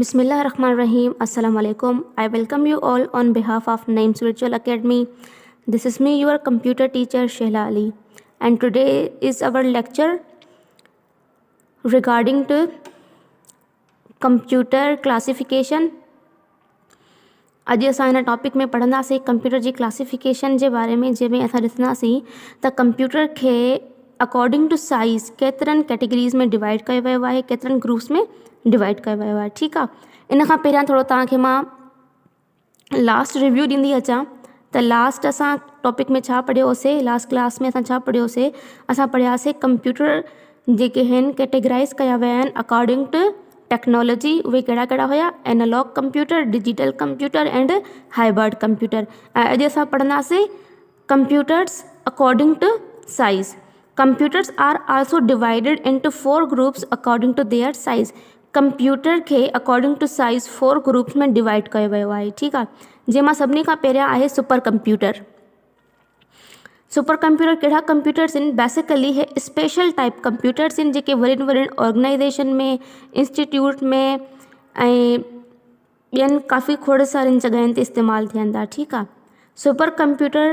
بسم الله الرحمن الرحيم السلام عليڪم I welcome you all on behalf of Naeem's Virtual Academy this is me your computer teacher Shehla Ali and today is our lecture regarding to computer classification اڄ اسان هن topic ۾ پڙهنداسين computer جي ڪلاسيفڪيشن جي باري ۾ جنهن ۾ اسان ڏسنداسين ته ڪمپيوٽر کي اڪارڊنگ ٽو سائيز ڪيترن ڪيٽيگريز ۾ ڊوائيڊ ڪيو ويو آهي ڪيترن گروپس ۾ ڊوائيڊ ڪيو ويو آهي ٺيڪ آهي ان کان پهريان ٿورو توهان کي مان لاسٽ ريويو ڏيندي اچان ته لاسٽ اسان ٽاپڪ ۾ ڇا پڙهيوسي لاسٽ ڪلاس ۾ اسان ڇا پڙهيوسي اسان پڙهياسي ڪمپيوٽر جيڪي آهن ڪيٽيگرائز ڪيا ويا آهن اڪارڊنگ ٽو ٽيڪنالاجي اهي ڪهڙا ڪهڙا هيا analogue computer digital computer and hybrid computer ۽ اڄ اسان پڙهنداسين computers according to size computers are also divided into four groups according to their size computer کي according to size four groups ۾ divide ڪيو ويو آهي ٺيڪ آهي جنهن مان سڀني کان پهريان آهي سپر ڪمپيوٽر سپر ڪمپيوٽر ڪهڙا ڪمپيوٽرس آهن بيسيڪلي هي اسپيشل ٽائيپ ڪمپيوٽرس آهن جيڪي وڏين وڏين آرگنائيزيشن ۾ انسٽيٽيوٽ ۾ ۽ ٻين ڪافي کوڙ سارين جڳهين تي استعمال ٿين ٿا ٺيڪ آهي super computer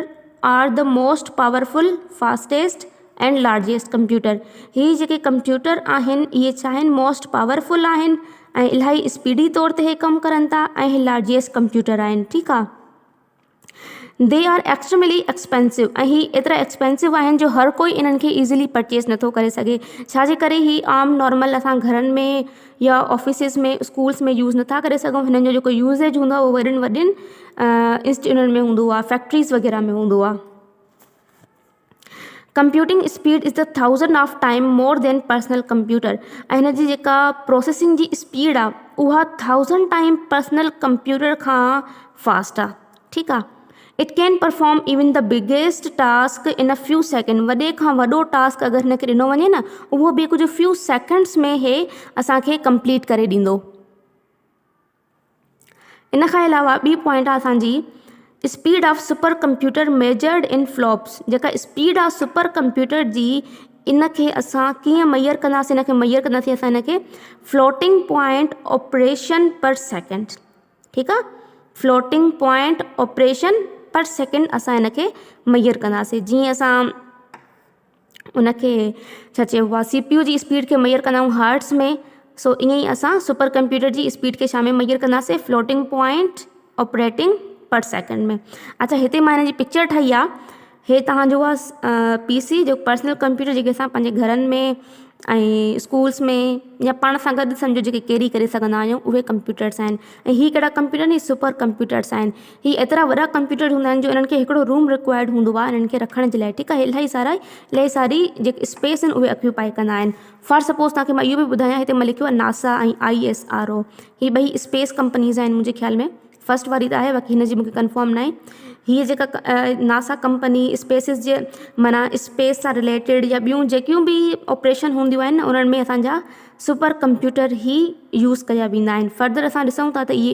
are the most powerful fastest and largest computer هي جيڪي ڪمپيوٽر آهن اهي ڇا آهن موسٽ پاورفل آهن ۽ الاهي اسپيڊي طور تي هي ڪم ڪرن ٿا ۽ هي لارجيسٽ ڪمپيوٽر آهن ٺيڪ آهي they are extremely expensive ۽ هي ايترا ايڪسپينسو آهن جو هر ڪوئي انهن کي ايزلي پرچيز نٿو ڪري سگهي ڇا جي ڪري هي عام نارمل اسان گهرن ۾ يا آفيسز ۾ اسڪولس ۾ يوز نٿا ڪري سگهون هنن جو جيڪو يوزيج هوندو آهي اهو وڏين وڏين انسٽيٽيوٽن ۾ هوندو آهي فيڪٽريز وغيره ۾ هوندو آهي computing speed is the thousand of time more than personal computer ۽ هن جي جيڪا پروسيسنگ جي اسپيڊ آهي اها ٿائوزنڊ ٽائيم پرسنل ڪمپيوٽر کان فاسٽ آهي ٺيڪ آهي it can perform even the biggest task in a few second وڏي کان وڏو ٽاسڪ اگر هن کي ڏنو وڃي نه اهو به ڪجهه فيو سيڪنڊس ۾ هي اسانکي ڪمپليٽ ڪري ڏيندو ان کان علاوه ٻي پوائنٽ آهي اسان جي speed of super computer measured in flops جيڪا اسپيڊ آهي سپر ڪمپيوٽر جي ان کي اسان ڪيئن ميئر ڪنداسين ان کي ميئر ڪنداسين اسان ان کي floating point operation per second ٺيڪ آهي floating point operation per second اسان ان کي ميئر ڪنداسين جيئن اسان ان کي ڇا چئبو آهي سي پي يو جي اسپيڊ کي ميئر ڪندا آهيون هرٽز ۾ سو ائين ئي اسان سپر ڪمپيوٽر جي اسپيڊ کي ڇا ۾ ميئر ڪنداسين floating point operating per second ۾ اڇا هتي مان هن جي پڪچر ٺاهي آهي هي توهانجو آهي پي سي جو پرسنل ڪمپيوٽر جيڪي اسان پنهنجي گهرن ۾ ۽ اسڪولس ۾ يا پاڻ سان گڏ سمجهو جيڪي ڪيري ڪري سگهندا آهيون اهي ڪمپيوٽرس آهن ۽ هي ڪهڙا ڪمپيوٽر آهن هي سپر ڪمپيوٽرس آهن هي ايترا وڏا ڪمپيوٽر هوندا آهن جو انهن کي هڪڙو روم رڪوائرڊ هوندو آهي انهن کي رکڻ جي لاءِ ٺيڪ آهي الاهي سارا الاهي ساري جيڪي اسپيس آهن اهي آڪيوپائي ڪندا آهن فار سپوز توهان کي مان اهو به ٻڌايان هتي مان لکيو آهي ناسا ۽ I S R او هي ٻئي اسپيس ڪمپنيز آهن منهنجي خيال ۾ فرسٽ واري ته آهي باقي هن جي مونکي ڪنفرم ناهي هيءَ جيڪا ناسا ڪمپني اسپيسز جي معنيٰ اسپيس سان رليٽيڊ يا ٻيون جيڪيون به آپريشن هونديون آهن انهن ۾ اسانجا سپر ڪمپيوٽر ئي يوز ڪيا ويندا آهن فردر اسان ڏسون ٿا ته اهي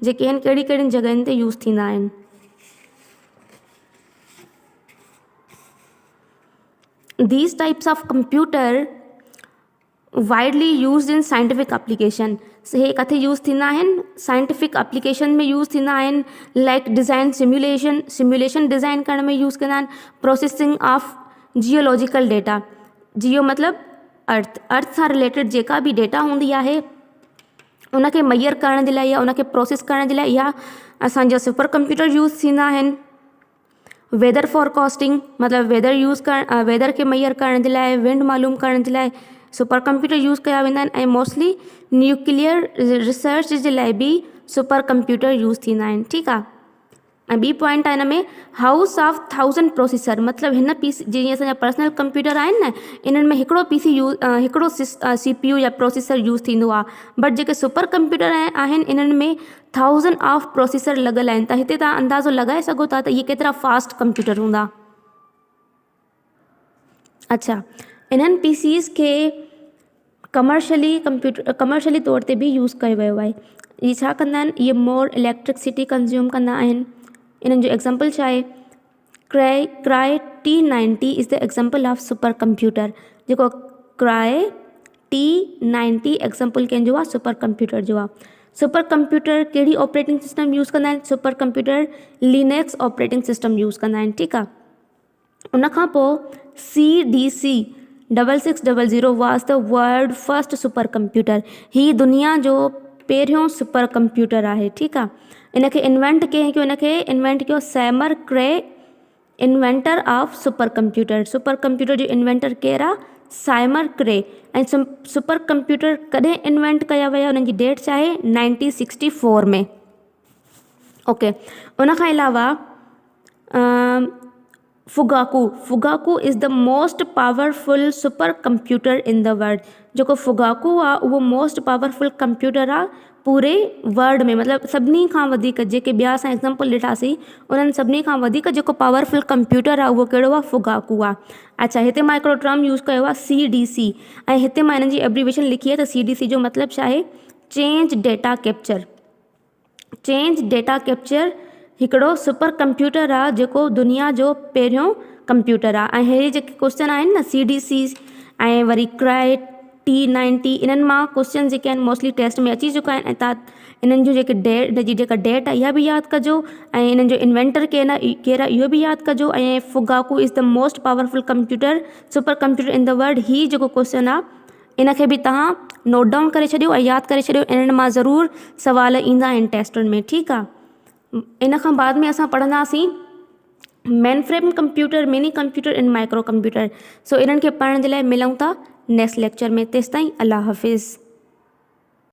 جيڪي آهن ڪهڙي ڪهڙين جڳهين تي يوز ٿيندا آهن these types of computer widely used in scientific application هي ڪٿي يوز ٿيندا آهن سائنٽيفڪ اپليڪيشن ۾ يوز ٿيندا آهن like design simulation simulation design ڪرڻ ۾ يوز ڪندا آهن processing of geological data geo مطلب ارٿ ارٿ سان رليٽيڊ جيڪا به ڊيٽا هوندي آهي ان کي ميئر ڪرڻ جي لاءِ يا ان کي پروسيس ڪرڻ جي لاءِ يا اسانجا سپر ڪمپيوٽر يوز ٿيندا آهن ويدر فورڪاسٽنگ مطلب ويدر يوز ڪرڻ ويدر کي ميئر ڪرڻ جي لاءِ ونڊ معلوم ڪرڻ جي لاءِ سپر ڪمپيوٽر يوز ڪيا ويندا آهن ۽ موسٽلي نيوڪليئر ريسرچ جي لاءِ به سپر ڪمپيوٽر يوز ٿيندا آهن ٺيڪ آهي ۽ ٻي پوائنٽ آهي هن ۾ هائوس آف ٿائوزنڊ پروسيسر مطلب هن پي سي جيئن اسان جا پرسنل ڪمپيوٽر آهن نه انهن ۾ هڪڙو پي سي يوز هڪڙو سي پي يو يا پروسيسر يوز ٿيندو آهي بٽ جيڪي سپر ڪمپيوٽر آهن انهن ۾ ٿائوزنڊ آف پروسيسر لڳل آهن ته هتي توهان اندازو لڳائي سگهو ٿا ته اهي ڪيترا فاسٽ ڪمپيوٽر هوندا. اڇا انهن پي سيز کي ڪمرشلي ڪمپيوٽر ڪمرشلي طور تي به يوز ڪيو ويو آهي اهي ڇا ڪندا آهن اهي مور اليڪٽرسٽي ڪنزيوم ڪندا آهن انهن جو ايگزامپل ڇا آهي Cray Cray T 90 is the example of super computer جيڪو ڪرائي ٽي نائنٽي ايگزامپل ڪنهن جو آهي سپر ڪمپيوٽر جو آهي. سپر ڪمپيوٽر ڪهڙي آپريٽنگ سسٽم يوز ڪندا آهن؟ Super computer Linux operating system use ڪندا آهن، ٺيڪ آهي. ان کان پوء C D C double six double zero was the world first super computer. هي دنيا جو پهريون سپر ڪمپيوٽر آهي، ٺيڪ آهي. ان کي انوينٽ ڪنهن ڪيو؟ ان کي انوينٽ ڪيو Seymour Cray, inventor of super computer. Super computer جو انوينٽر ڪير آ؟ سائمر ڪري. ۽ سپر ڪمپيوٽر ڪڏهن انوينٽ ڪيا ويا، انهن جي ڊيٽ ڇا آهي؟ 1964 ۾. اوڪي، ان کان علاوه Fugaku, Fugaku is the most powerful super computer in the world. جيڪو فگاڪو آ اهو موسٽ پاورفل ڪمپيوٽر آ پوري ورلڊ ۾، مطلب سڀني کان وڌيڪ جيڪي ٻيا اسان ايگزامپل ڏٺاسين انهن سڀني کان وڌيڪ جيڪو پاورفل ڪمپيوٽر آهي اهو ڪهڙو آهي؟ فگاڪو آهي. اڇا، هتي مان هڪڙو ٽرم يوز ڪيو آهي سي ڊي سي، ۽ هتي مان هنن جي ايبريويشن لکي آهي ته سي ڊي سي جو مطلب ڇا آهي؟ Change data capture. Change data capture هڪڙو سپر ڪمپيوٽر آهي جيڪو دنيا جو پهريون ڪمپيوٽر آهي. ۽ هي جيڪي ڪوشچن آهن نه سي ڊي سي ۽ وري ڪرائي ٽي نائنٽي، انهن مان ڪوشچن جيڪي آهن موسٽلي ٽيسٽ ۾ اچي چڪا آهن. ۽ تان انهن جون جيڪي ڊيٽ جي جيڪا ڊيٽ آهي اها به ياد ڪجو، ۽ انهن جو انوينٽر ڪير آهي ڪير آهي اهو به ياد ڪجو. ۽ Fugaku is the most powerful computer super computer in the world, هي جيڪو ڪوشچن آهي ان کي به توهان نوٽ ڊائون ڪري ڇڏيو ۽ ياد ڪري ڇڏيو، انهن مان ضرور سوال ايندا آهن ٽيسٽن ۾، ٺيڪ آهي. ان کان بعد ۾ اسان پڙهنداسين mainframe computer, mini computer ۽ micro computer. So انهن کي پڙهڻ جي لاء ملون ٿا نيڪسٽ ليڪچر ۾، تيستائين الله حافظ.